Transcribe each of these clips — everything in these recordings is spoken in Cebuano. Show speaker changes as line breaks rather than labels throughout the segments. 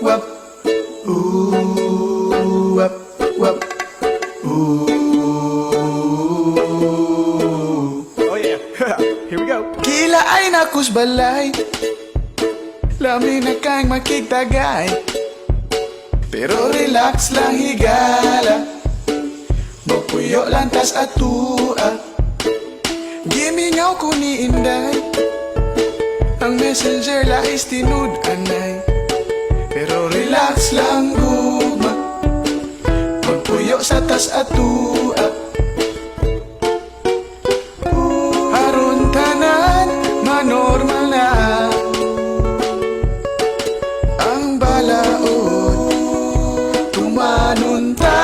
Wap. Ooh, wap, wap. Ooh.
Oh yeah. Here we go.
Gilaay na kus balay. Lami na kang makigtagay. Pero relax lang, higala. Magpuyo lang tas atua. Gimingaw ko ni Inday. Ang Messenger lais tinud-anay. Pero relax lang, gugma. Magpuyo sa tas atua. Aron tanan manormal na ang balaod, tumanon ta.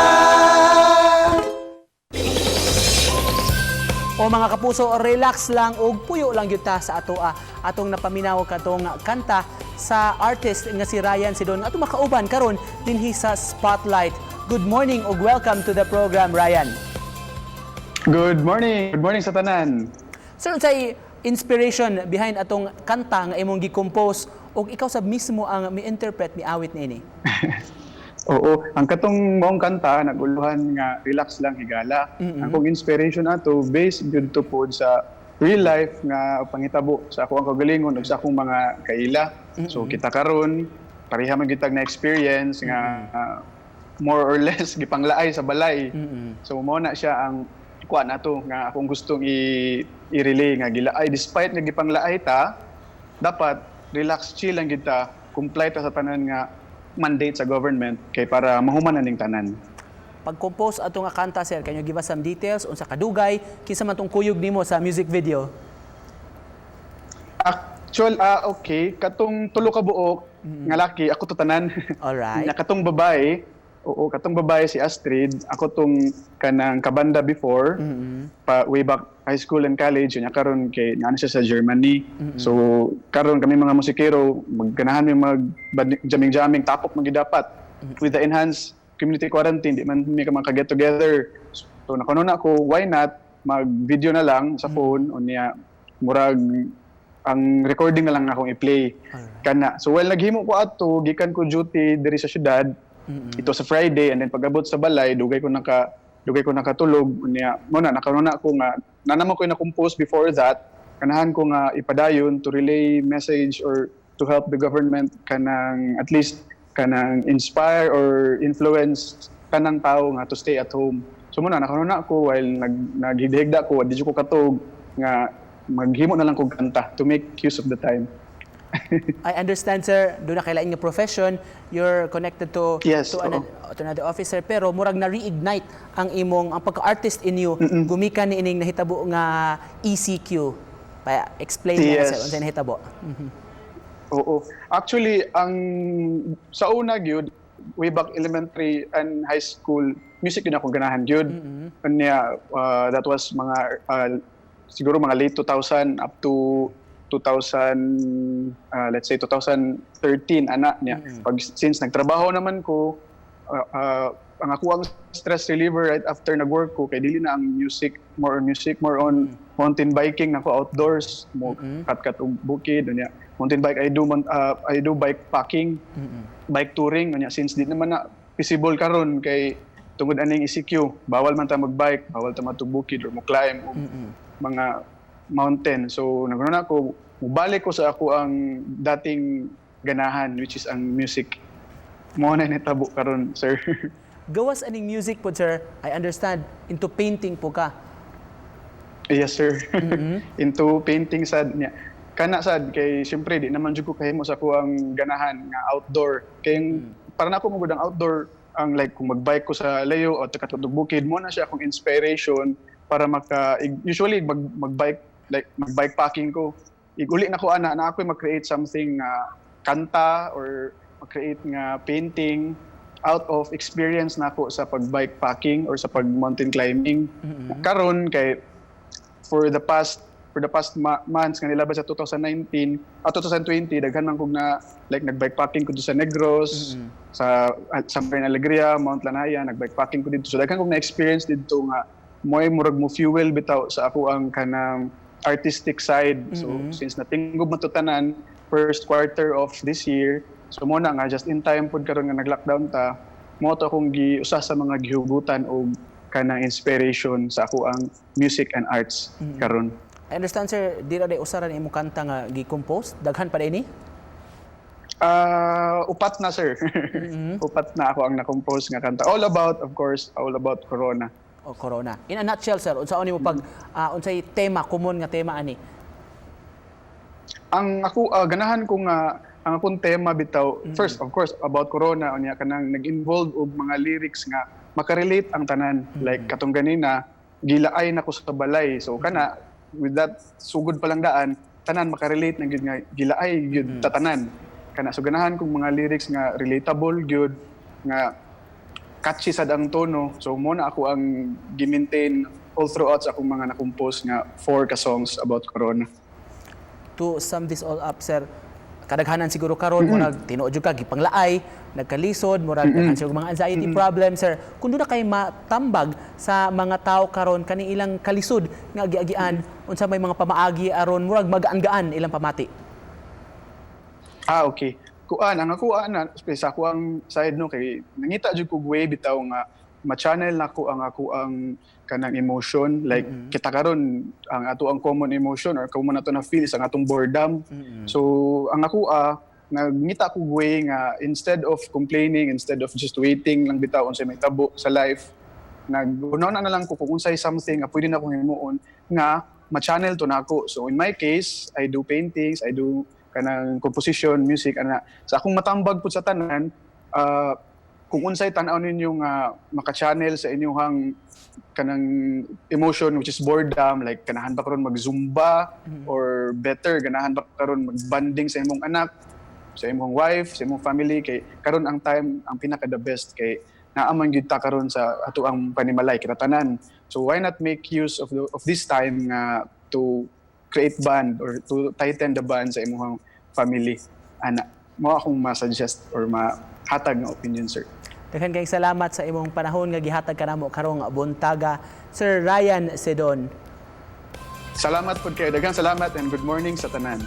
O mga kapuso, relax lang og puyo lang gyud ta sa atoa. Atong napaminaw katong kanta sa artist nga si Ryan Sidon. Atong makauban karon dinhi sa Spotlight. Good morning ug welcome to the program, Ryan.
Good morning. Good morning sa tanan.
Sir, unsay inspiration behind atong kanta nga imong gi-compose ug ikaw sab mismo ang mi-interpret, mi-awit niini?
Oo, ang katong maong kanta naguluhan nga "Relax Lang Higala". Ang kong inspiration ato based gyud to pod sa real life nga panghitabo sa ako ang kagalingon ug sa akong mga kaila. So kita karon pareha man gyud tag na experience nga more or less gipanglaay sa balay. So mao na siya ang kuan ato nga akong gustong i-relay nga gilaay, despite nga gipanglaay ta, dapat relax, chill lang gyud ta, comply ta sa tanan nga mandate sa government kay para mahuman aning tanan.
Pag-compose ato nga kanta, sir, can you give us some details unsa kadugay, kinsa man tong kuyog nimo sa music video?
Actual, okay, katong tulo ka buok nga laki, ako to tanan. Nya katong babae, oo, katong babae si Astrid, ako tong kanang kabanda before, pa way back high school and college, nya karon kay naa siya sa Germany. So karon kami mga musikero, magganahan mi mag jamming-jamming, tapok man gyud dapat. With the enhanced community quarantine, di man mi ka maka-get together. So nakuno na ako, why not mag-video na lang sa phone, unya murag ang recording na lang akong i-play kana. So while naghimo ko ato, gikan ko duty diri sa syudad. Ito sa Friday, and then pag-abot sa balay, dugay ko nakatulog. Unya mo na nakaroon na ako nga na naman ko na-compose before that, kanahan ko nga ipadayon to relay message or to help the government kanang at least kanang inspire or influence kanang tao nga to stay at home. So mo na nakaroon na ako while naghigda ko, di ko katog nga maghimo na lang kog kanta to make use of the time.
I understand, sir, duna kay lain nga profession, you're connected to
Yes,
to,
oo.
To another officer, pero murag na reignite ang imong ang pagka-artist in you gumikan ni ining nahitabo nga ECQ. Pa explain mo, sir, unsay nahitabo.
Oo. Actually, ang sa una gyud, way back elementary and high school, music yun akong ganahan gyud. Unya, that was mga siguro mga late 2000 up to 2000, let's say 2013 ana niya. Pag since nagtrabaho naman ko, ang ako ang stress reliever right after nag-work ko kay dili na ang music, more on music, more on mountain biking nako, outdoors mo kat-kat og bukid unya mountain bike. I do bike packing, bike touring. Unya since di naman na feasible karon kay tungod aning ECQ, bawal man ta magbike, bawal ta matug bukid or mo climb og mga mountain, so nagano na ako, mubalik ko sa ako ang dating ganahan, which is ang music. Mo na nitabo karon, sir.
Gawas aning music po, sir, I understand into painting po ka.
Yes, sir. Into painting sad niya. Kana sad kay syempre di naman jud ko kahimo sa ako ang ganahan nga outdoor. Kay yung, para na ako magud ang outdoor, ang like kung magbike ko sa layo o takatudog bukid, mo na siya akong inspiration para maka usually magbike, like magbike packing ko. Iguli na ko ana na ako mag-create something nga kanta or mag-create nga painting out of experience nako sa pag-bike packing or sa pag mountain climbing. Karon kay for the past months nga nilabas sa 2019 at 2020, daghan man kog na like nag-bikepacking ko dito sa Negros, sa San Alegria, Mount Lanaya, nag-bikepacking ko dito. So daghan kog na experience dito nga mo'y murag mo fuel bitaw sa ako ang kanang artistic side. So since natinggob man to tanan first quarter of this year, So mao na nga just in time pud karon nga nag-lockdown ta, mao to akong gi usa sa mga gihugutan og kanang inspiration sa ako ang music and arts karon.
I understand, sir, di ra day usa ra ni imong kanta nga gi-compose. Daghan pa ni?
Ah, upat na, sir. Upat na ako ang na-compose nga kanta. All about, of course, all about corona.
O corona. In a nutshell, sir, unsaon nimo pag unsay tema, common nga tema ani?
Ang ako ganahan ko nga ang akong tema bitaw, first, of course, about corona. Unya kanang nag-involve og mga lyrics nga makarelate ang tanan, like katong ganina, "Gilaay na ko sa balay." So kana, with that sugod pa lang daan, tanan makarelate na gyud nga gilaay gyud tatanan kana. So ganahan kong mga lyrics nga relatable gyud, nga catchy sad ang tono. So mao na ako ang gi-maintain all throughout sa akong mga na-compose nga four ka songs about corona.
To sum this all up, sir, kadaghanan siguro karon murag tinuod jud ka gipanglaay, nagkalisod, murag daghan siguro mga anxiety problem, sir. Kung duna kay matambag sa mga tao karon kani ilang kalisod nga agi-agian, unsa may mga pamaagi aron murag magaan-gaan ilang pamati?
Ah, okay. Kuan, ang ako ana, sa ako ang side, no, kay nangita jud kog way bitaw nga ma-channel nako ang ako ang kanang emotion. Like kita karon, ang ato ang common emotion or common ato na feel is ang atong boredom. So ang ako nagngita ko way nga instead of complaining, instead of just waiting lang bitaw unsay mahitabo sa life, nag na lang ko kung unsay something nga pwede na akong himuon nga ma-channel to nako. So in my case, I do paintings, I do kanang composition, music ana. Sa akong matambag pud sa tanan, kung unsay tan-aw ninyo nga maka-channel sa inyong kanang emotion, which is boredom, like ganahan ba karon mag-zumba or better, ganahan ba karon mag-bonding sa imong anak, sa imong wife, sa imong family, kay karon ang time ang pinaka the best kay naa man gyud ta karon sa ato ang panimalay kita tanan. So why not make use of this time nga to create bond or to tighten the bond sa imong family ana? Mao akong ma-suggest or mahatag nga opinion, sir.
Daghan kayong salamat sa imong panahon nga gihatag kanamo karong buntaga, Sir Ryan Sedon.
Salamat pud kayo. Daghang salamat and good morning sa tanan.